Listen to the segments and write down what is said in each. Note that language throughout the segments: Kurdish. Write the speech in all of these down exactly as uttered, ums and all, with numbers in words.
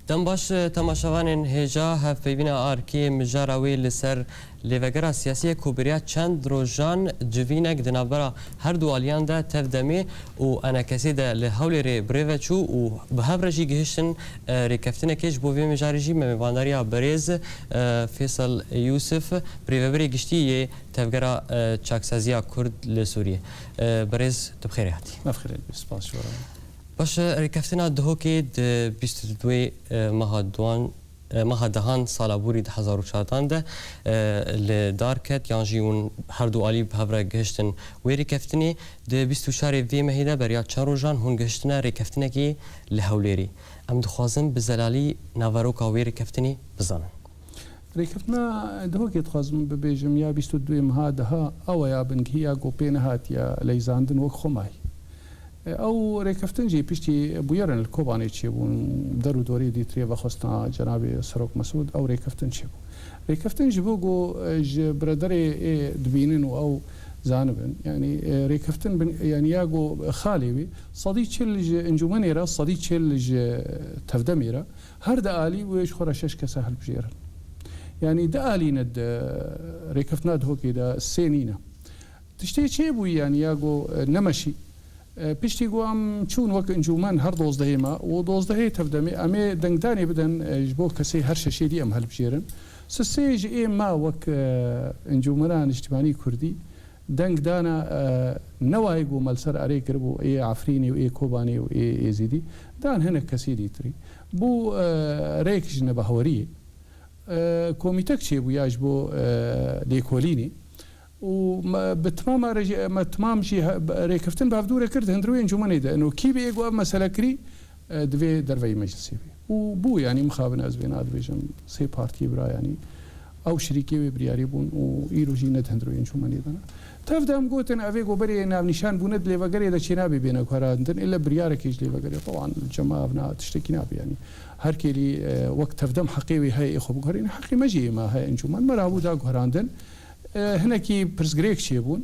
Dem baş, temaşevanên hêja hevpeyvîna Arkê, mijara wê li ser lêvegera siyasî ye ku beriya çend rojan civînek di navbera her du aliyan de tev demê û enekesê de li Hewlêrê bi rê ve çû û bi hev re jî gihiştin, e, rêkeftinekê. Ji bo vê mijarê jî me mêvandariya berêz, e, Fêsel Yûsif, birêveberê giştî yê Tevgera, e, Çaksaziya Kurd li Sûriyê. E, berêz, tu bi xêrê hatî. Me bi xêrê hatî, spas ji we re. Baş e, rêkeftina Duhokê di bîst û duwê, e, meha duan, e, meha dehan sala borî du hezar û çardan de, e, li dar ket, yan jî hûn her du alî bi hev re gihiştin wê rêkeftinê. Di bîst û çarê vê mehê de beriya çar rojan hûn gihiştine rêkeftinekê li Hewlêrê. Em dixwazin bi zelalî naveroka wê rêkeftinê bizanin. Rêkeftina Duhokê dixwazim bibêjim ya bîst û duwê meha deha ew ya bingehî ya ku pê nehatiye leyzandin wek xwemayî. E, ew rêkeftin jî piştî bûyerin li Kobanê çêbûn, der û dorê dîtirê vexwestina cenabê Serok Mesûd ew rêkeftin çêbû. Rêkeftin ji bo ku, e, ji birederê ê dibînin û ew zanibin. Yanî, e, rêkeftin bin, yanî ya ku xalê wî sedî çil ji encûmenê re, sedî çil ji tevdemê re, her di alî wê ji xwe re şeş kesa hilbijêrin. Yanî di alî ne di rêkeftina Duhokê de sê nîne. Tiştê çêbûyî, yanî ya ku, e, nemeşî. E, piştî ku em çûn wek encûmen her dozdehê me û dozdehê tevdemê, em ê dengdanê bidin, e, ji bo kesê her şeşê dî em hilbijêrin. Sisê ji ê me wek, e, encûmena niştimanî kurdî deng dana, e, newayê ku me li ser erê kiribû, ê Efrînê û ê Kobanê û ê Êzîdî, dan hinek kesê dîtirî. Bû, e, rêk ji nebehweriyê. E, komîtek çêbûya ji bo, e, lêkolînê. Û me, bi timama re jî, me timam jî he, rêkeftin bi hevdû re kir di hundirê encûmenê de. Ino kî bê ê ku ev mesele kirî, e, divê derveyî meclisê bê. Û bû, yanî mixabin ez vêna dibêjim, sê partiyê bira, yanî ew şirîkê wê biryarê bûn û îro jî ne di hundirê encûmenê de ne. Tev de em gotin, ev ê ku berê navnîşan bûne di lêvegerê de çênabê bêne guherandin, ille biryarekê ji lêvegerê. Tewan li cem me ev na tiştekî nabe, yanî her kêlî, e, wek tevdem heqê wê heye ê xwe biguherîne, heqê me jî ê me heye encûmen. Me rabû da guherandin. E, hinekî pirsgirêk çêbûn.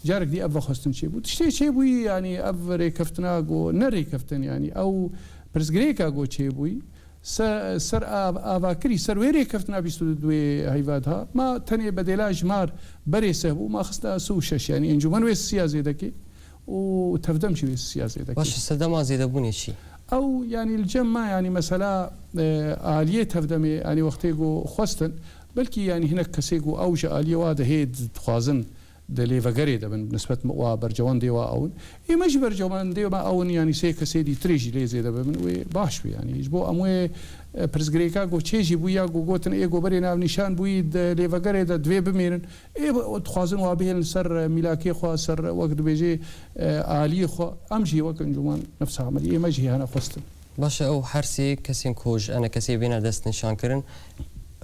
Carek dî ev vexwestin çêbû. Tiştê çêbûyî, yanî ev rêkeftina ku ne rêkeftin, yanî ew pirsgirêka ku çêbûyî, se-, ser av-, avakirî, ser wê rêkeftina bîst û duwê heyva de, ma tenê bedêla jimar berê seh bû, ma xiste sê û şeş, yanî encûmen wê sisiya zêde kê û tevdem jî wê sisiya zêde kê. Baş, sedema zêdebûnê çi? Ew, yanî li cem me, yanî mesela, e, aliyê tevdemê, yanî wextê ku xwestin, belkî yanî hinek kesê ku ew ji aliyê wa de hê dixwazin di lêvegerê de bin, bi nisbet wa bercewendê wa ew in. Ê me jî bercewendê me ew in, yanî sê kesê dîtirê jî lê zêde bibin, wê baş be yanî. Ji bo em wê, e, pirsgirêka ku çê jî bû ya ku gotin ê ku berê navnîşan bûyî di lêvegerê de divê bimêrin. Ê, dixwazin wa bihêlin ser mîlakê xwe, ser wek dibêjê, e, aliyê xwe. Em jî wek encûman nefsa emelî, ê me jî hene xwestin. Baş e, ew her sê kesên ku ji enekesê bêne destnîşankirin,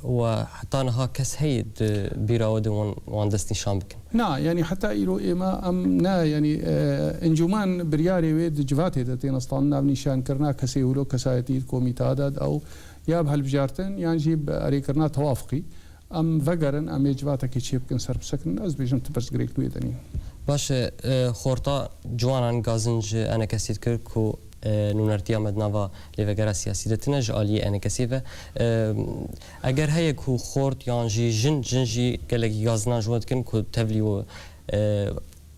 we heta niha kes heye di bîra we de wan, wan destnîşan bikin? Na, yanî heta îro ême em ne, yanî, e, encûman biryarê wê di civatê de têne standin, navnîşankirina kesê wilo kesayetî di komîta de, ew ya bi hilbijartin yan jî bi erêkirina tewafiqî. Em vegerin, em ê civatekê çêbikin, ser bisekinin, ez dibêjim tu pirsgirêk li wê de nîn. Baş e, e, xorta ciwanan gazin ji enekesê dikir ku, e, nûnertiya me di nava lêvegera siyasî de tine ji aliyê enekesê ve. E, eger heye ku xort yan jî jin, jin jî gelekî gazinan ji we dikin ku tevlî û, e,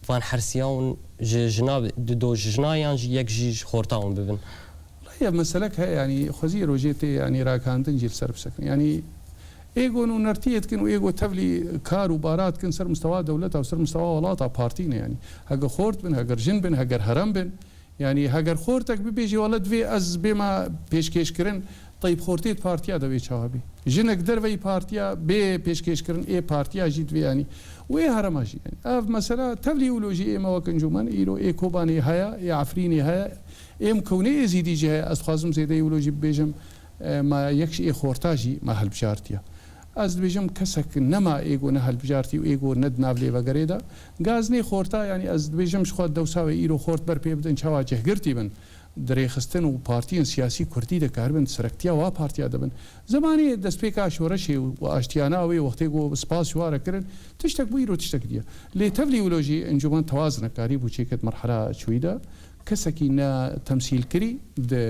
van hersiya hûn ji jina, di do ji jina yan jî yek jî ji xorta hûn bibin? Welayi ev meselek heye, yanî xwezî rojê tê, yanî ragihandin jî li ser bisekin. Yanî ê ku nûnertiyê dikin û ê ku tevlî kar û bara dikin ser mistewa dewleta û ser mistewa welata partî ne yanî. Heger xort bin, heger jin bin, heger herem bin. Yanî heger xortek bibêjî, wele divê ez bêma pêşkêşkirin, Teyîb Xortê di partiya de wê çawa bê? Jinek derveyî partiya bê pêşkêşkirin, ê partiya jî divê yanî. Û ê herema jî yanî. Ev mesela tevlî wilo jî ê me wek encûmen, îro ê Kobanê heye, ê Efrînê heye, ê Mikewnê Êzîdî jî heye. Ez dixwazim zêdeyî wilo jî bibêjim, e, ma yek ji ê xorta jî me hilbijartiye. Ez dibêjim kesek nema ê ku ne hilbijartî û ê ku ne di nav lêvegerê de. Gazinê xorta, yanî ez dibêjim ji xwe dewsa wê îro xort ber pê bidin, çawa cihgirtî bin. Di rêxistin û partiyên siyasî kurdî de karibin, di serektiya wa partiya de bin. Zemanê destpêka şoreşê û aştiyana wê wextê ku spas ji wa re kirin, tiştek bû, îro tiştek diye. Lê tevlî wilo jî encûmen tewaz nekarî bû çêket merhela çûyî de. kesekî ne temsîlkirî di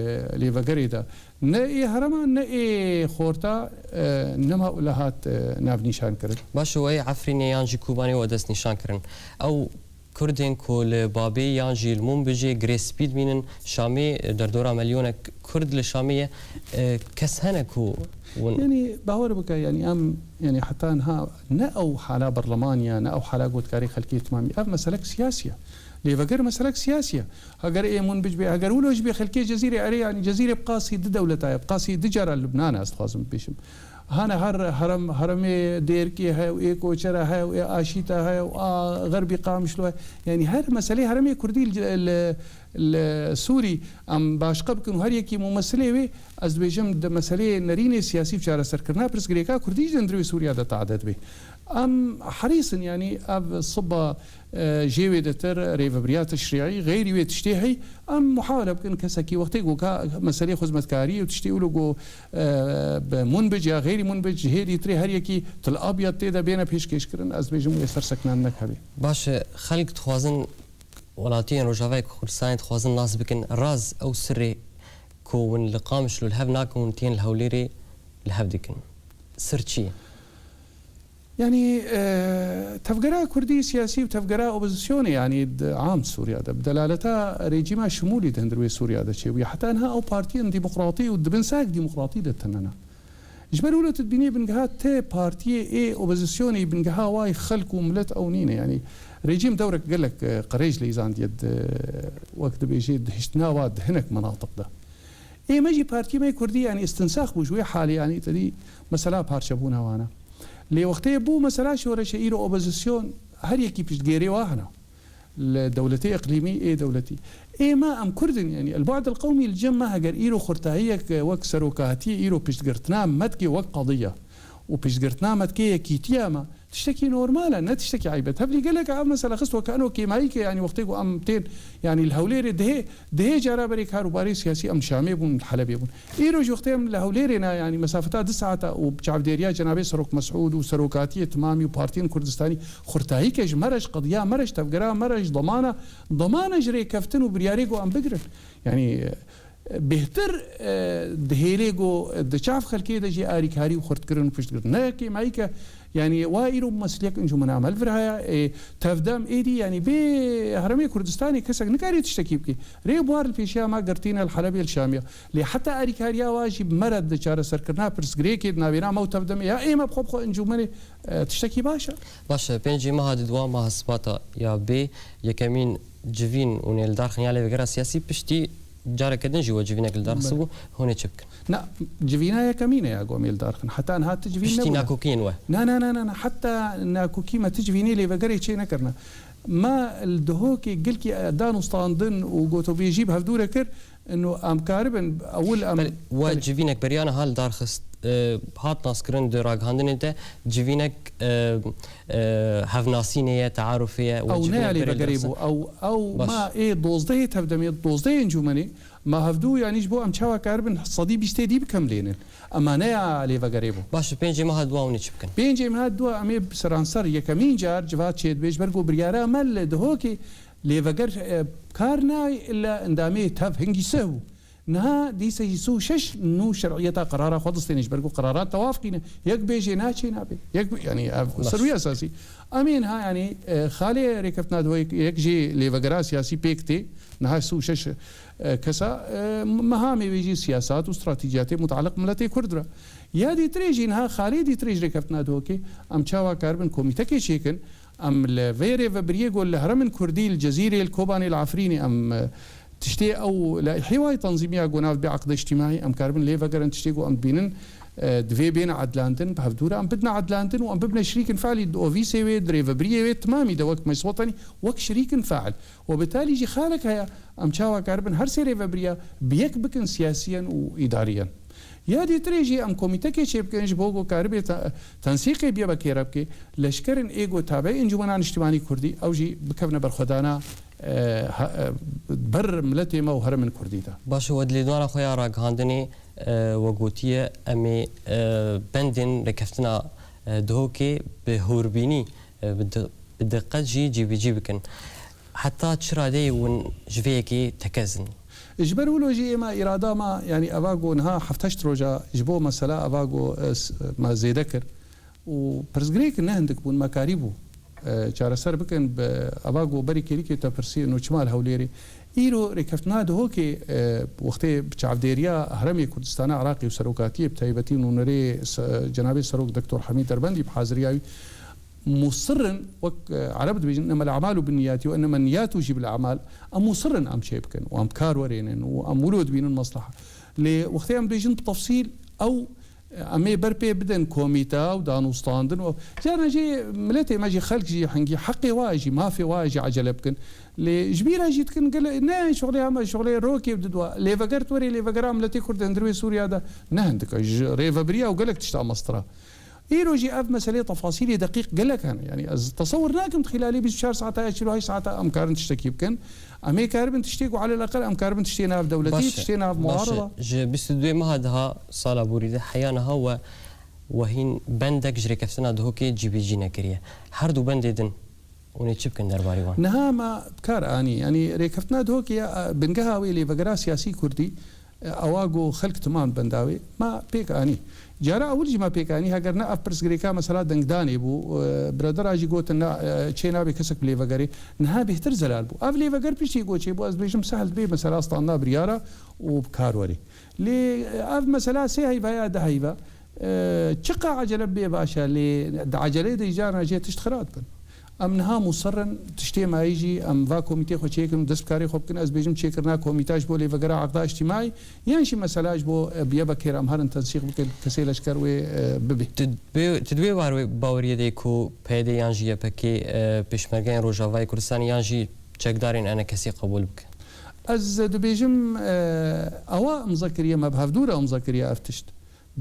lêvegerê de. Ne ê herema, ne ê xorta, e, nema û le hat, e, navnîşan kirin. Baş e, wê Efrînê yan jî Kobanê we destnîşan kirin. Ew Kurdên ku li Babê yan jî li Munbicê girê spî dimînin, Şamê, derdora milyonek Kurd li Şamê ye, e, kes hene ku win. Yanî, bawer bike, yanî, em, yanî, heta niha ne ew hala berlemaniya, ne ew hala gotkarê xelkê timamî. Ev meselek siyasî ye. Lêveger meselek siyasî ye. Heger ê Munbic bê, heger wilo jî bê xelkê Cezîrê erê, yanî Cezîrê bi qasî di dewleta ye, bi qasî di cara Lubnan e, ez dixwazim bibêjim. Hane her herem, heremê Dêrkê heye û ê Koçera heye û ê Aşîta heye û a Xerbî Qamişlo heye. Yanî her meselê heremê Kurdî li, li, li Sûrî em başqe bikin û her yekî mumesilê wê, ez dibêjim di meseleyê nerînê siyasî û çareserkirina pirsgirêka Kurdî jî di hundirê Sûriya de tade dibe. Em herîs in, yanî ev siba, e, jê wê detir rêvebiriya teşrî'î, xeyrî wê tiştê heyî, em muhawele bikin kesekî wextê ku ka meselê xizmetkarî û tiştê wilo ku, e, bi Munbic ya xeyrî Munbic, hêdî tirê her yekî Til Abyad tê de bêne pêşkêşkirin, ez bêjim wê serseknandinek hebe. Baş e, xelk dixwazin, welatiyên Rojavayê Kurdistanê dixwazin nas bikin, raz ew sirê ku hûn li Qamişlo li hev nakin, hûn tên li Hewlêrê li hev dikin. Sir çi ye? Yanî, e, tevgera Kurdî siyasî û tevgera opozisyonê, yanî di am Sûriya de, bi delaleta rejîma Şimûlî di hundir wê Sûriya de çêbûye. Heta niha ew partiyên demokratî û di bin sahek demokratî de tune ne. Ji ber wilo tu dibînî bingeha ti partiyê ê opozisyonê bingeha wayî xelk û milet ew nîne. Yanî rejîm dewrek gelek, e, qirêj leyzandiye di, wek dibêjê, di hiştina wa di hinek menatiq de. Ê me jî partiyê me yê Kurdî, yanî istinsax bû ji wê halê, yanî te dî mesela parçebûna wan e. Lê wextê bû mesela şoreşe, îro opozisyon her yekî piştgêrê wa hene. Li dewletê iqlîmî ê dewletî. Ê me em Kurd in, yanî el-bu'd el-qewmî li cem me heger îro xurtayiyek wek serokatiyê îro piştgirtina metkê wek qediya û piştgirtina metkê yekîtiya me, tiştekî normal e, ne tiştekî eyb e. Tevlî gelek ev mesele xist weke eno kêmayî ke, yanî wextê ku em tên, yanî li Hewlêrê dihê, dihê cara berê kar û barê siyasî em li Şamê bûn, li Helebê bûn. Îro jî wextê em li Hewlêrê ne, yanî mesafeta du saeta û bi çavdêriya Cenabê Serok Mesûd û serokatiyê timamî û partiyên Kurdistanî xurtayî ke ji me re, ji qediya me re, ji tevgera me re, ji demana, demana ji rêkeftin û biryarê ku em bigirin. Yanî, Bêhtir, e, dihêlê ku di çav xelkê de jî arîkarî û xurtkirin û piştgirin. Ne kêmayî ke, yanî, wa îro mumesilek encûmena me li vir heye, e, tevdem êdî, yanî, bê Herêmê Kurdistanê kesek nikare tiştekî bike. Rê û bar li pêşiya me girtî ne li Helebê, li Şamê. Lê heta arîkariya wa jî bi me re di çareserkirina pirsgirêkê di navêna me û tevdemê ya ê me bi xwe bi xwe encûmenê, e, tiştekî baş e. Baş e, pêncê meha di dua meha Sibata ya bê yekemîn civîn û nêldarxin ya lêvegera siyasî piştî careke din jî we civînek li dar xistibû, hûn ê çi bikin? Na, civîna yekemîn e ya ku em ê li dar xin. Heta niha ti civîn nebûne. Piştî nakokiyên we? Na, na, na, na, na. Heta nakokî me ti civînê lêvegerê çê nekirine. Me li Duhokê gilkî dan û standin û gotobêjî bi hevdû re kir. Ino em karibin ewil em Belê, we Belê. civînek beriya niha li dar xist, e, hat naskirin di ragihandinê de civînek, e, e, hevnasînê ye, tearufê ye, we Ew ne civînek ya beriya li dar lêvegerê xist. bû. Ew, ew Baş. ma ê dozdehê tevdemê, dozdehê encûmenê, ma hevdû, yanî ji bo em çawa karibin sedî bîstê dî bikemlênin. Ema ne ya lêvegerê bû. Baş, pêncê meha dua hûn ê çi bikin? Pêncê meha dua em ê bi seranser yekemîn car civat çêdibe, ji ber ku biryara me li Duhokê lêveger, e, kar nayê, illa endamê tev hingî sih bû. Niha dîse jî sî û şeş nû şer'iyeta qerara xwe distêne, ji ber ku qerara tewafqî ne. Yek bêjê naçê nabe. Yek, yanî ev Baş. serûya esasî. Em ê niha, yanî, e, xalê rêkeftina Duhokê, yek jê lêvegera siyasî pêk tê. Niha sî û şeş, e, kesa, e, mehamê wê jî siyasat û stratejiyatê mutaliq miletê Kurd re. Ya dîtirê jî niha xalê dîtirê ji rêkeftina Duhokê, em çawa karibin komîtekê çêkin, em li vê rêvebiriyê ku li herêmên Kurdî, li Cezîrê, li Kobanê, li Efrînê em, e, tiştê ew laîhê wayî tenzîmiya ku nav bê eqde îctîmaî, em karibin lê vegerin tiştê ku em dibînin, e, divê bêne edlandin, bi hevdû re em bidine edlandin û em bibine şirîkin fe'lî di ofîsê wê, di rêvebiriyê wê, timamî de wek meclis wetenî, wek şirîkin fe'l. Webitalî jî xalek heye, em çawa karibin her sê rêvebiriya bi yek bikin siyasiyen û îdariyen. Ya dîtirê jî em komîtekê çêbikin ji bo ku karibê te-, tensîqê biye be kêrebkê, leşkerên ê ku tabeî Encûmena Niştimanî Kurdî, ew jî bikevine berxwedana, e, ha-, e, ber miletê me û herêmên Kurdî de. Baş e, we di lêdwana xwe ya ragihandinê, e, we gotiye, em ê, e, bendên rêkeftina, e, Duhokê bi hûrbînî, e, bi di-, bi diqet jî cîbicî bikin. Heta çi radeyê hûn ji vê yekê tekezin? Ji ber wilo jî êma îrada me, yanî eva ku niha heft heşt roja ji bo mesela eva ku, e, s-, me zêde kir û pirsgirêk ne hindik bûn, me karîbû, e, çareser bikin. Bi eva ku berî kêrîkê te pirsî, no çima li Hewlêrê? Îro rêkeftina Dihokê, e, wextê bi çavdêriya Herêmê Kurdistana Iraqê û serokatiyê bi taybetî nûnerê se-, cenabê Serok Doktor Hemîd Derbendî bi haziriya wî, مصرن، وەک، ئە، عەرەب دەبێژن، إنما الأعمال بالنيات وإنما النيات تجيب الأعمال. Em مصرن em çê bikin û em kar werênin û em wilo dibînin mesleha. Lê wextê em dibêjin bi tefsîl, ew, ئە، em ê ber pê bidin komîta û danûstandin û carna jî miletê me jî, xelk jî hingî heqê wa jî, mafê wa jî ecele bikin. Lê ji bîra jî dikin gele, ne şuxulê hema şuxulê rokê didwa. Lêveger tu werê lêvegera miletê Kurd di hundirê Sûriya de ne hindik e. Ji rêvebiriya û gelek tişta mestir e. Îro jî ev meseleyê tefasîlê deqîq gelek hene. Yanî ez tesewir nakim di xîlalê bîst û çar saeta ya çil û heşt saeta em karin tiştekî bikin. Em ê karibin tiştê ku alel eqel em karibin tiştê nav dewletî, Baş e, tiştê nav baş e. muarada. Ji bîst û duyê meha diha sala borî de heya niha we wehîn bendek ji rêkeftina Dihokê cîbicî nekiriye. Her du bendê din hûn ê çi bikin derbarî wan? Niha me bi kar anî. Yanî rêkeftina Dihokê ya, bingeha wê lêvegera siyasî kurdî, Ewa ku xelk timan benda wê, ma pêk anî. Cara ewil jî ma pêk anî, heger ne ev pirsgirêka mesela dengdanê bû, e, biradera jî gotin, na, e, çê nabe kesek bi lêvegerê, niha bêhtir zelal bû. Ev lêveger piştî ku çêbû, ez dibêjim sehl dibê mesela standina biryara û bi kar werê. Lê, e, ev mesela sê heyva ya du heyva, E, çiqa ecele bê baş e, lê di eceleyê de carna jê tişt xirab bin. Em niha musir in, tiştê mayî jî em va komîtê xwe çêkin û dest bi karê xwe bikin. Ez bêjim çêkirina komîta ji bo lêvegera eqda îctîmaî, yan jî mesela ji bo, e, bi YPGê re em herin tensîq bikin, kesê leşker wê, e, bibê. Tu dibê, tu dibê bar wê baweriyê de ku PYD yan jî YPG, e, Pêşmergeyên Rojavayê Kurdistanê yan jî çekdarên ENKSê qebûl bikin? Ez dibêjim, e, ewa imza kiriye, me bi hevdû re imza kiriye ev tişt.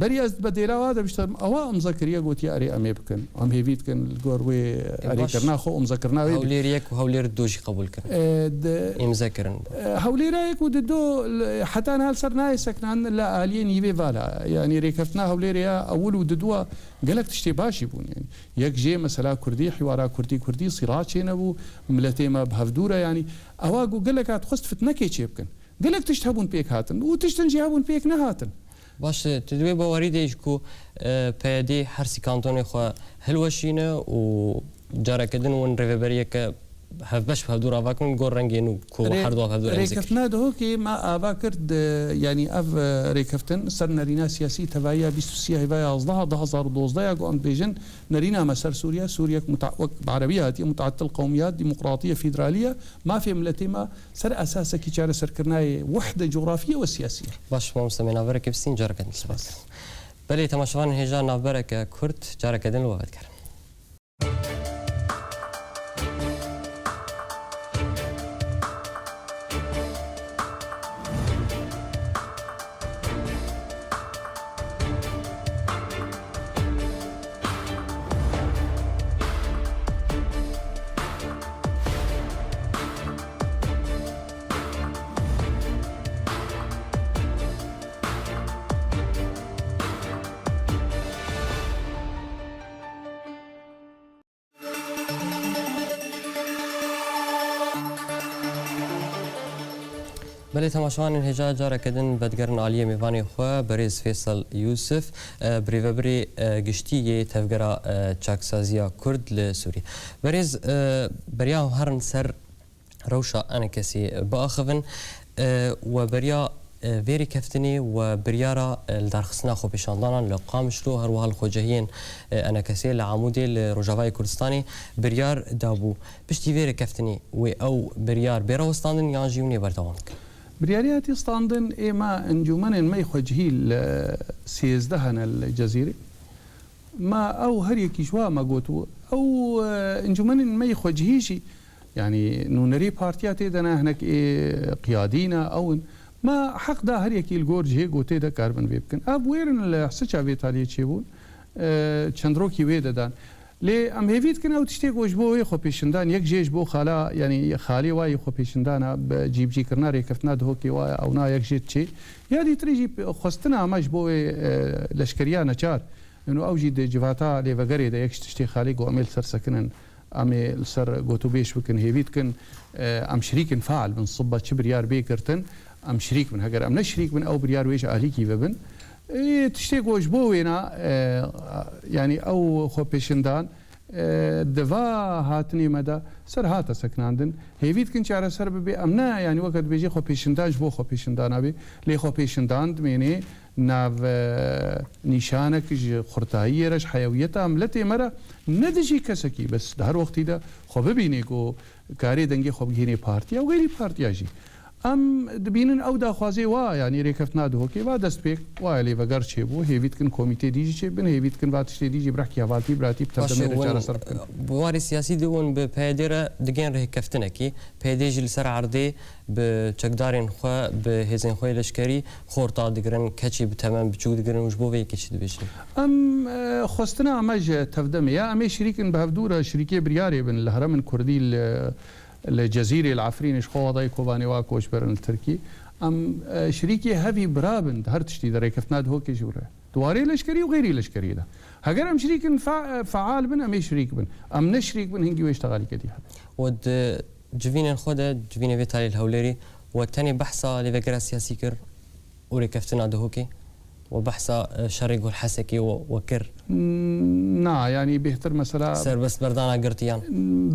Berî ez bi dêla wa de bişterim, ewa imza kiriye, gotiye erê em ê bikin. Em hêvî dikin li gor wê E, baş. erêkirina xwe, imzakirina wê bî. Hewlêr yek û Hewlêr du jî qebûl kirin. E, di, Îmze kirin. e, Hewlêra yek û di du li, heta niha li ser nayê sekinan li aliyê nîvê vala. Yanî rêkeftina Hewlêrê ya ewil û di dua gelek tiştê baş jî bûn. Yanî yek jê mesela kurdî, hiwara kurdî kurdî, sîra çênebû, miletê me bi hevdû re, yanî ewa ku gelek hat xwest fitnekê çê bikin. Gelek tişt hebûn pêk hatin û tiştin jî hebûn pêk nehatin. Baş e, tu di wê bawerî de yî ku, e, PYD her sî kantonê xwe hilweşîne û careke din win rêveberiyeke hevbeş bi hevdû re ava kirin, gor rengê nû ku Rê-, her du hevdû re em zikir. Rêkeftina Dihokê me ava kir, di, yanî ev, e, rêkeftin ser nerîna siyasî tevahiya bîst û sê heyva yazdeh du hezar û dozdeh ya ku em dibêjin nerîna me ser Sûriye, Sûriyek muta-, wek bi erebî hatiye, muteatil qewmiyat, demokratiye, federaliye, mafê miletê me, Ser esasekî çareserkirinayê wehde coxrafiye we siyasî ye. Baş, mamoste, me navberekê bistîn, careke din li we dikirin. Belê, temaşevanên hêja, navbereke kurt, careke din li we vedigerin. Belê, temaşevanên hêja, careke din vedigerin aliyê mêvanê xwe, berêz Fêsal Yûsif, e, birêvebirê, e, giştî yê Tevgera, e, Çaksaziya Kurd li Sûriyê. Berêz, e, beriya herin ser rewşa ENKSê biaxivin, e, we beriya, e, vê rêkeftinê we biryara, e, lidarxistina xwepêşandanan li Qamişlo, her wiha li xwecihiyên, e, ENKSê li Amûdê li Rojavayê Kurdistanê biryar dabû. Piştî vê rêkeftinê wê ew biryar bê rawestandin yan jî hûn ê berdewam bikin? Biryarî hatiye standin, ê me encûmenên me yê xwecihî li sêzdeh hene li Cezîrê. Ma ew her yekî ji wa me gotibû. Ew, e, encûmenên me yê xwecihî jî, yanî nûnerî partiya tê de ne, hinek ê qiyadî ne, ew in. Ma heq da her yekî li gor cihê gotê de karibin vê bikin. Ev wêrin li Hisiça vê taliyê çêbûn. E, çend rokî wê de dan. Lê em hêvî dikin ew tiştê ku ji bo wê xwepêşindan, yek jê ji bo xala, yanî xalê wa yê xwepêşindana, bi cîbicîkirina rêkeftina Dihokê wa ye, ew na yek jê diçê. Ya dîtirê jî xwestina me ji bo wê, e, leşkeriya neçar. Ino ew jî di civata lêvegerê de yek ji tiştê xalê ku em ê li ser sekinin, Em ê li ser gotûbêj bikin, hêvî dikin, e, em şirîkin faal bin, siba çi biryar bê girtin, em şirîk bin. Heger em ne şirîk bin, ew biryar wê ji alîkî ve bin. E, tiştê ku ji bo wêna, e, yanî ew xwepêşindan, e, di va hatinê me de ser hate sekinandin. Hêvî dikin çareser bibe, em ne, yanî weke dibêjê xwepêşindan ji bo xwepêşindana bê, lê xwepêşindan dimênê nav, e, nîşanek ji xurtayiyê re, ji heyewiyeta miletê me re, ne dijî kesekî, bes di her wextî de xwe bibînê ku karê dengê xwe bigihînê partiya û xeyrî partiya jî. Em dibînin ew daxwazê wa, yanî rêkeftina Duhokê va dest pêk, waya lêveger çêbû, hêvî dikin komîtê dî jî çêbin, hêvî dikin va tiştê dî jî bi rehkî hevaltî, biratî, bi Baş e, tevdemê re hûn, çareser bikin. Bi warê siyasî de hûn bi P Y D re digên rêkeftinekî, P Y D jî li ser erdê bi çekdarên xwe, bi hêzên xwe yê leşkerî xorta digirin, keçê bi temen biçûk digirin û ji bo vê yekê çi dibêjin? Em, e, xwestina me ji tevdemê ya, em ê şirîkin bi hevdû re, şirîkê biryarê bin li herêmin kurdî li, li Cezîrê, li Efrînê, ji xwe wadayê Kobanê wa koçberin li Tirkî. Em, e, şirîkê hevî bira bin, di her tiştî de rêkeftina Duhokê jî were. Di warê leşkerî û xeyrî leşkerî de. Heger em şirîkin fa-, faal bin, em ê şirîk bin. Em ne şirîk bin, hingî wê ji texalîketî hebe. Û di civînên xwe de, civînê vê talê li Hewlêrî, we tenê behsa lêvegera siyasî kir û rêkeftina Duhokê, we behsa, e, şerê Gulhesekê we, we kir. Na, yanî bêhtir mesela serbest berdana girtiyan.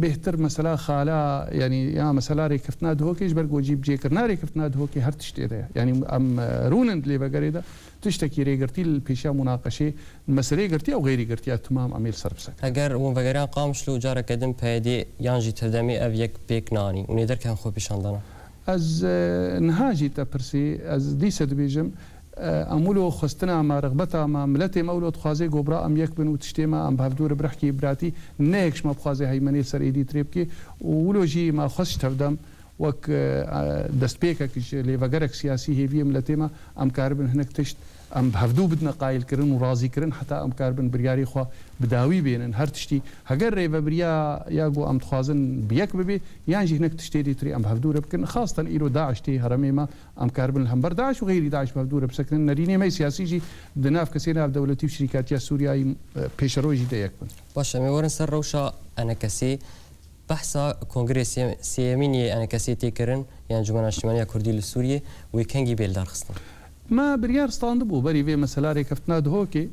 Bêhtir mesela xala, yanî ya mesela rêkeftina Duhokê ji ber ku cîbicêkirina rêkeftina Duhokê her tiştê de ye. Yanî em, e, rûnin di lêvegerê de. Tiştekî rêgirtî li pêşiya munaqeşê, meseleyê girtiya û xeyrî girtiya, timam em ê li ser bisekinin. Heger hûn vegeriyan Qamişlo û careke din P Y D yan jî tevdemê ev yek pêk nanî û nêderkevin xwepêşandana? Ez, e, niha jî te pirsî, ez dîse dibêjim, e, em wilo xwestina me, rexbeta me, miletê me wilo dixwaze ku bira em yek bin û tiştê me, em bi hevdû re bi rehkê biratî, ne yek ji me bixwaze heymenê ser êdî tirê bike û wilo jî me xwest ji tevdem, wek, e, destpêkek ji lêvegerek siyasî hêviyê miletê me, em karibin hinek tişt, em bi hevdû bidine qayilkirin û razîkirin, heta em karibin biryarê xwe bi dawî bênin. Her tiştî, heger rêvebiriya ya ku em dixwazin bi yek bibe, yan jî hinek tiştê dîtirê em bi hevdû re bikin. Xasten îro DAIŞ tê herêmê me, em karibin li hember DAIŞ û xeyrî DAIŞ bi hevdû re bisekinin. Nerînê me yê siyasî jî di nav kesê navdewletî û şirîkatiya Sûriyayî, e, pêşerojî de yek bin. Baş e, em ê werin ser rewşa enekesê. Behsa Kongrê sê-, sêyemîn yê enekesê tê kirin, yan Encûmena Niştimaniya Kurdî li Sûriyê, wê kengî bê lidarxistin? Me biryar standibû berî vê mesela rêkeftina Duhokê,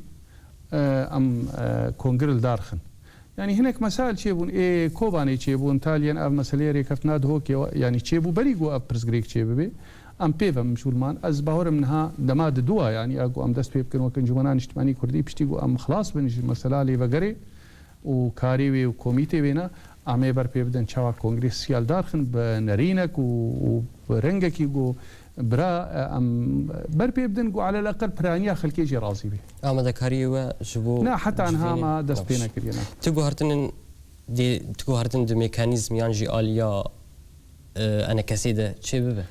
e, em, e, kongre li dar xin. Yanî hinek mesail çêbûn, ê Kobanê çêbûn, taliyên ev meseleyê rêkeftina Duhokê, yanî çêbû berî ku ev pirsgirêk çêbibe. Em pê ve mijûl man. Ez bawerim niha dema diduwa, yanî ya ku em dest pê bikin wek Encûmena Niştimanî Kurdî, piştî ku em xilas bin ji mesela lêvegerê, û karê wê û komîtê wê ne, em ê ber pê bidin çawa kongrê siyal darxin bi nerînek û, û bi rengekî ku bira, e, em ber pê bidin ku alel eqel piraniya xelkê jî razî bî. Amadekariyê we ji bo Ne, heta niha civînê ma dest pê nabişt. Nekiriye, ne. Tu guhertinin dê, tu guhertin di mekanîzm yan jî aliya e, enekesê de çê bibe?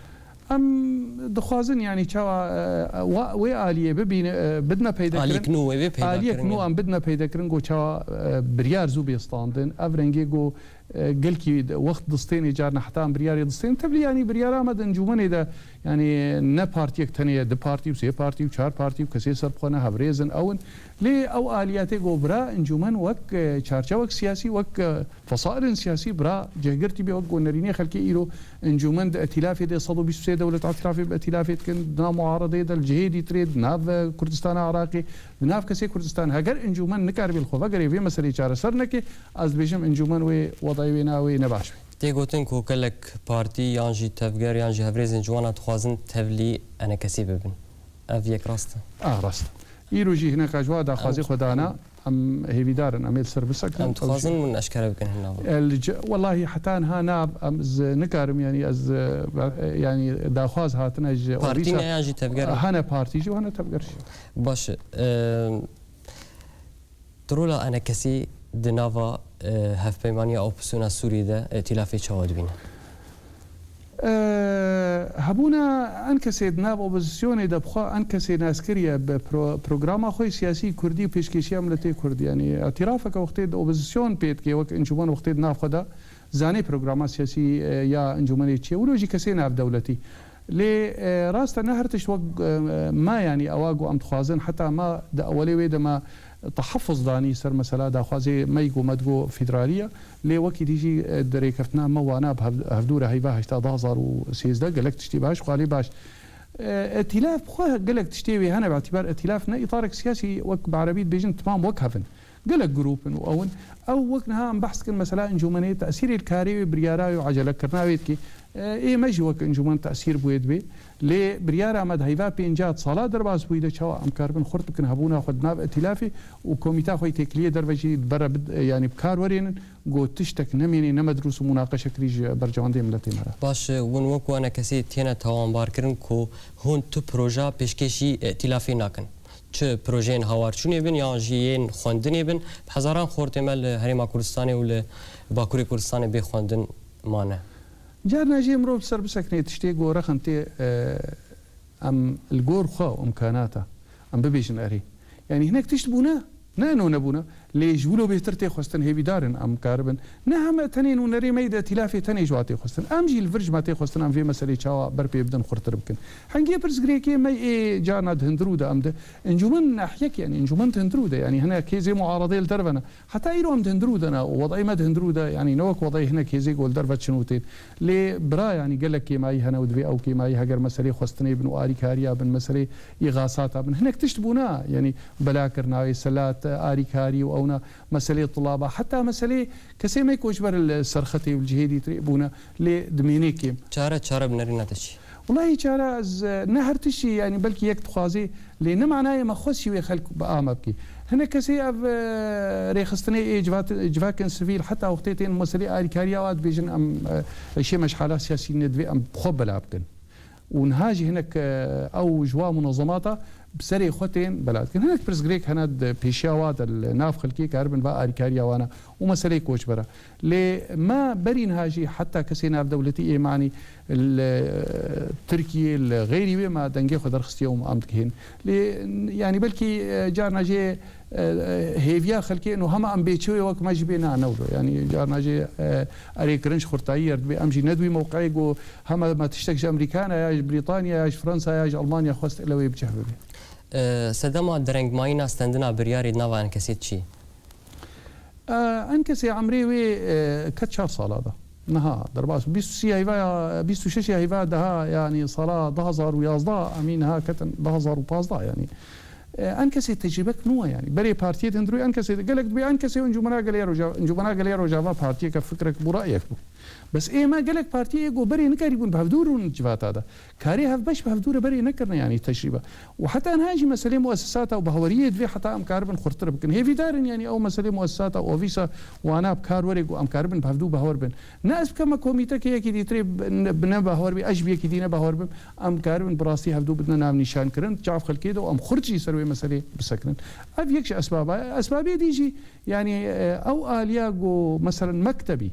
Em dixwazin, yanî çawa, e, wa-, wê aliyê bibîne, e, bidine peyda kirin. Aliyek nû wê bê peyda kirin, Aliyek nû ya. Em bidine peyda kirin, ku çawa, e, biryar zû bê standin. Ev rengê ku, e, gelkî de wext distênê, carna heta em biryarê distên. Tevlî, yanî biryara me di encûmenê de, yanî ne partiyek tenê ye, du partî û sê partî û çar partî û kesê ser bi xwe ne hevrêz in, ew in. Lê ew aliyetê ku bira encûmen wek, e, çarçewek siyasî, wek, e, fesailên siyasî bira cihgirtî bê, wek ku nerînê xelkê îro encûmen di etilafê de, sed û bîst û sê dewlet etilafê bi etilafê dikin, di nav muaredê de, li cihê dîtirê, di nav, e, Kurdistana Iraqê, di nav kesê Kurdistan. Heger encûmen nikaribê li xwe vegerê vê meseleyê çareser neke, ez dibêjim encûmen wê, wedayê wê ne, wê ne baş be. Tê gotin ku gelek partî yan jî tevger yan jî hevrêzên ji wan re dixwazin tevlî enekesê bibin. Ev yek rast e? A, rast e. Îro jî hineka ji wa daxwazê Em xwe dana, em hêvîdar in, em ê li ser bisekinin. Em dixwazin hûn eşkere bikin hin nava. El ce-, wellahî heta niha na, em, ez nikarim, yanî ez, e, yanî daxwaz hatine ji Partî ne yan jî tevger? Hene partî jî û hene tevger jî. Baş e. Em, Di rola enekesî di nava, e, hevpeymaniya opozisyona Sûriyê de, e, îtîlafê çawa dibîne? E, hebûna enkesê di nav opozisyonê de bi xwe enkesê nas kiriye bi pro-, programa xwe yê siyasî kurdî û pêşkêşiya miletê kurdî. Yanî îtîlafeke wextê di opozisyon pê dike, wek encûmen wextê di nav xwe de zanê programa siyasî, e, ya encûmenê çi ye. Wilo jî kesê navdewletî. Lê, e, rast e, ne her tişt wek, e, me, yanî ewa ku em dixwazin, heta me di ewelê wê de me tehaffuz danî ser mesela daxwazê me yî ku me digo federalî ye. Lê wekî dî jî, e, di rêkeftina me wana bi hev-, hevdû re heyva heşta du hazar û sêzdeh gelek tiştî baş, xalê baş. E, îtîlaf bi xwe gelek tiştê wê hene, bi îtîbar îtîlaf ne îtarek siyasî wek bi erebî dibêjin timam wek hev in. Gelek grûp in û ew in. Ew wek niha em behs dikin, mesela encûmenê tesîrê li karê wê, biryara wê û ecelekirina wê dikê. E, ê me jî wek encûmen tesîr bi wê dibê. Lê biryara me di heyva pêncî sala derbas bûyî de çawa em karibin xurt bikin hebûna xwe di nav îtîlafê û komîta xwe yê têkiliyê derve jî bere bid-, e, yanî bi kar werênin, ku tiştek nemênê ne medrûs û munaqeşekirî ji berjewendê miletê me re. Baş, e, hûn wek wane kesê têne tawanbarkirin ku hûn tu proja pêşkêşî îtîlafê nakin. Çi projeyên hawarçûnê bin yan jî yên xwendinê bin, bi hezaran xortê me li Herêma Kurdistanê û li Bakurê Kurdistanê bê xwendin mane. Carna jî mirov li ser bisekine tiştê ku rexin tê, e, em li gor xwe û imkanata em bibêjin erê. Yanî hinek tişt bûne, ne eno nebûne, lê ji wilo bêhtir tê xwestin, hêvîdar in em karibin. Ne heme tenê nûnerê me yê di îtîlafê tenê ji wa tê xwestin. Em jî li vir ji me tê xwestin em vê meselê çawa ber pê bidin, xurtir bikin. Hingê pirsgirêkê me ê carna di hundirû de em di encûmen nahiyek, yanî encûmen di hundirû de, yanî hinek hêzê muaredê li derve ne. Heta îro em di hundirû de ne û wedayê me di hundirû de, yanî ne wek wedayê hinek hêzê ku li derve çin û tên. Lê bira, yanî gelek kêmayî hene û divê ew kêmayî heger meselê xwestinê bin û arîkariya bin, meselê îxasata bin. Hinek tişt bûna, yanî belakirina wê, selat, arîkarî û ewna, meselê tulaba, heta meselê kesê me koçber li serxetê û li cihê dîtirê bûne, lê dimênê kêm. Çare, çare bi nerîna te çi? Welayi çare ez, e, ne her tiştî, yanî belkî yek dixwazê, lê ne manayê me xwest jî wê xelk bi a me bikî. Hinek kesê ev, e, rêxistinê ê civat-, civakên sivîl heta wextê tên meselê arîkariya wa dibêjin em, e, şê meşhala siyasî ne divê em bi xwe bela bikin. Û niha jî hinek, e, ew ji wa munezemata bi serê xwe tên bela dikin. Hinek pirsgirêk hene di pêşiya wa de li nav xelkê karibin va arîkariya wana û meseleyê koçbera. Lê me berî niha jî heta kesê navdewletî ê me anî li Tirkiyê, li xeyrî wê me dengê xwe derxistiye û em dikihên. Lê, yanî belkî, e, carna jê, e, e, hêviya xelkê ino hema em bê çi wê wek me jî bê, na, ne wilo. Yanî carna jê, e, erê kirin ji xurtayî yer dibê. Em jî ne di wî mewqeyê ku hema me tiştek ji Amerîkana ya ji Brîtanya ya ji Fransa ya ji Almanya xwest ile wê bi cih bibe. E, sedema derengmayîna stendina biryarê di nava enkesê çi? E, enkesê emrê wê, e, ket çar sala de. Niha derbas bîst û sê heyva ya, bîst û şeş heyva daha, yanî sala du hazar û yazdeh, em ê niha ketin du hazar û pazdeh, yanî. E, enkesê tecrübek nû ye, yanî. Berê partiyê di hundirû enkesê de gelek dibê enkesê û encûmena gelê Rojava, encûmena gelê Rojava partiyeke fikrek bû, rayek bû. Bes ê me gelek partiyê ê ku berê nikarîbûn bi hevdû rûn civata de. Karê hevbeş bi hevdû re berê nekirine, yanî tecrîbe. Û heta niha jî meselê muessesata û baweriyê divê heta em karibin xurtir bikin. Hêvîdar in, yanî ew meselê muessesata û ofîsa wana bi kar were ku em karibin bi hevdû bawer bin. Ne ez bikeme komîteke yekî dîtirê bi ne, bi ne bawer bî, ez jî bi yekî dî ne bawer bim. Em karibin bi rastî hevdû bidine navnîşankirin, çav xelkê de û em xurt jî ser wê meselê bisekinin. Ev yek ji esbaba ye. Esbabê dî jî, yanî, e, ew aliya ku, meselen, mektebî,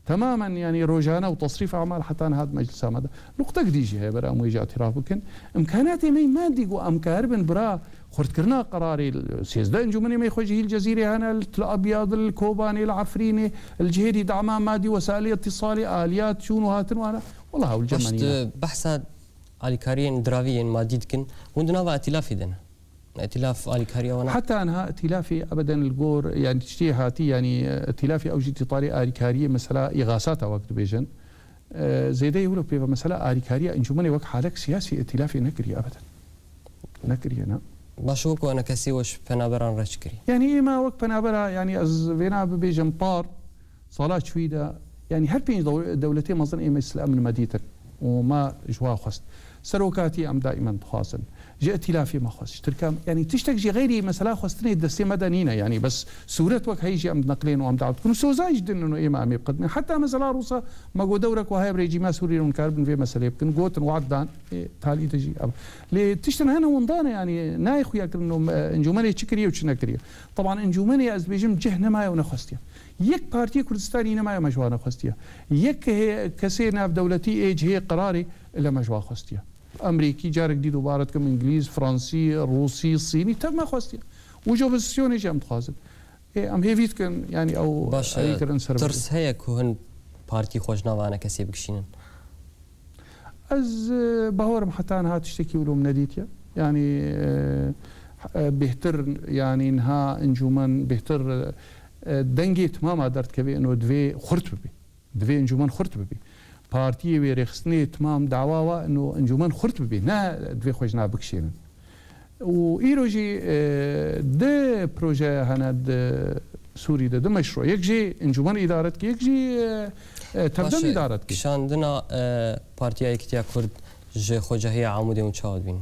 temamen, yanî, rojane û tesrîf emal heta niha di meclisa me de. Nuqtek dî jî heye, ber em wê jî îtiraf bikin. Îmkanatê me yê madî ku em karibin bira xurtkirina qerarê li sêzdeh encûmenê me yê xwecihî li Cezîrê hene, li Til Abyad, li Kobanê, li Efrînê, li cihê dî dema madî, wesailê îtîsalê, aliyat, çûn û hatin wana. Wela ew li cem me nîne. Baş, tu behsa alîkariyên diravî yên madî dikin. Hûn di nava îtîlafê de ne. Îtîlaf alîkariya wana? Heta niha îtîlafê ebeden li gor, yanî tiştê hatî, yanî, e, îtîlafê ew jî di îtarê alîkariyê, mesela îxasata wek dibêjin. E, zêdeyê wilo pê ve mesela alîkariya encûmenê wek halek siyasî îtîlafê nekiriye ebeden. Nekiriye, ne. Baş, wek wane kesê we ji penaberan re çi kirî? Yanî ê me wek penabera, yanî ez vêna bibêjim par, sala çûyî de, yanî her pênc dew-, dewletê mezin ê Meclis el-Emn me dîtin û me ji wa xwest. Serokatî em daîmen dixwazin. Ji îtîlafê me xwest. Ji Tirkan, yanî tiştek jî xeyrî mesela xwestinê destê me de nîne. Yanî bes sûret wek heyî jî em dineqlên û em dawet dikin. Û soza jî din in û ê me em ê biqedimên. Heta mesela Rûsa me got dewrek wiha heye bi rejîma Sûriyê hûn karibin vê meselê bikin. Gotin, wad dan, ê, talî de jî ev. Lê tiştin hene winda ne, yanî nayê xuya kirin û, e, encûmenê çi kiriye û çi nekiriye. Teban encûmenê ez dibêjim cih nemaye û nexwestiye. Yek partiyê Kurdistanî nemaye me ji wan xwestiye. Yek hê-, kesê navdewletî ê cihê qerarê ile me ji wan xwestiye. Emerîkî, carek dî dubare dikim, Îngilîz, Fransî, Rûsî, Sînî, tev me xwestiye. Û ji opozîsyonê jî em dixwazin. Ê, em hêvî dikin, yanî ew Baş, erê kirin ser tirs heye ku hin partî xwe ji nava ene kesê bikişînin? Ez, e, bawerim heta niha tiştekî wilo min nedîtiye. Yanî, e, e, bêhtir, yanî niha encûmen bêhtir, e, dengê timama derdikeve ino divê xurt bibe. Divê encûmen xurt bibe. Partiyê wê rêxistinê timam dawa wa ino encûmen xurt bibe. Ne divê xwe ji nav bikişênin. Û îro jî, e, di projeya hene di Sûrî de, di meşru. Yek jî encûmen îdare dike, yek jî, e, e, tevdem Baş e, îdare dike. Kişandina, e, Partiya Yekîtiya Kurd ji xwecahiya Amûdê hûn çawa dibînin?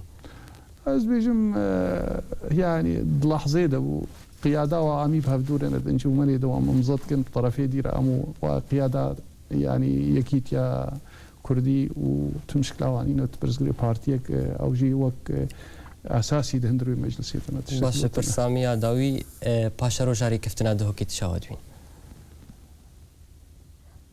Ez bêjim, e, yanî di lehzeyê de bû. Qiyada wa amî bi hevdû re ne, di encûmenê de wan mimze dikin, bi terefê dî re em û wa qiyada, yanî Yekîtiya Kurdî û tu mişkila wan îne, tu pirsgirê partiyek, e, ew jî wek, e, esasî di hundir wê meclisê tune tiştek Baş e, gotin. Pirsamiya dawî, e, paşeroja rêkeftina Duhokê tu çawa dibîn?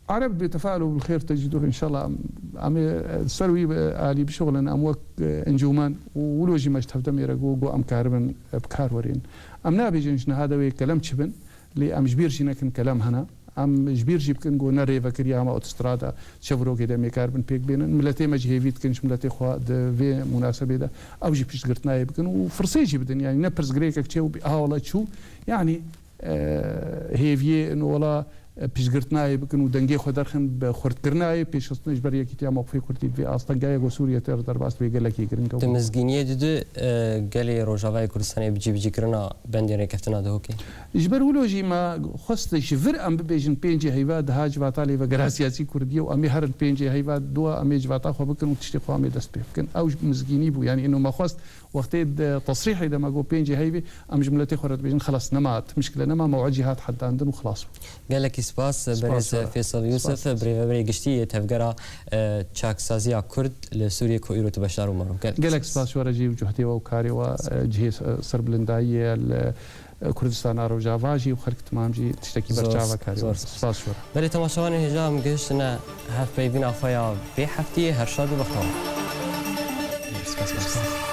Ereb dibê tefael û bil xêr tecîdûh înşallah. Em, em ê, e, ser wî, e, alî bişuxulin, em wek, e, encûmen û wilo jî me ji tevdemê re got, got em karibin, e, bi kar werên. Em nabêjin ji niha de wê kelem çi bin, lê em ji bîr jî nekin kelem hene. Em ji bîr jî bikin ku ne rêvekirî ya me otostrada çevirokê de em ê karibin pêk bênin. Miletê me jî hêvî dikin ji miletê xwe di vê munasebê de ew jî piştgirtinayê bikin û firsê jî bidin. Yanî ne pirsgirêkek çê û bê, ha wela çû. Yanî, e, hêviyê in wela, e, piştgirtinayê bikin û dengê xwe derxin bi xurtkirinayê pêşxistinê ji ber yekîtiya mewqifê Kurdî di vê astengayê ku Sûriye tê re derbas dibe gelekî giring e. Di mizgîniyê didu, e, gelê Rojavayê Kurdistanê bi cîbicîkirina bendên rêkeftina Duhokê? Ji ber wilo jî me xwest ji vir em bibêjin pêncê heyva diha civata lêvegera siyasî Kurdî ye û em ê herin pêncê heyva dua em ê civata xwe bikin û tiştê xwe em ê dest pê bikin. Ew ji mizgînî bû. Yanî ino me xwest wextê di tesrîhê de me got pêncê heyvê, em ji miletê xwe re dibêjin, xelas nema, ti mişkile nema, mew'id jî hat hedandin û xelas bû. Gelekî spas, Spas berêz we. Fêsal Yûsif, Spas. Birêvebirê giştî yê tevgera, e, çaksaziya Kurd li Sûriyê ku îro tu beşdar bû, mero. Gelek Gelek spas. Spas we re jî û cuhdê we û karê we, e, cihê, e, serbilindayî ye li, e, Kurdistana Rojava jî û xelk timam jî tiştekî Zor, berçav e karê zor we. Spas. Spas we re. Belê temaşevanên hêja em gihiştine hevpeyvîna xwe ya vê heftiyê, her şad û bextewar. Spas, spas.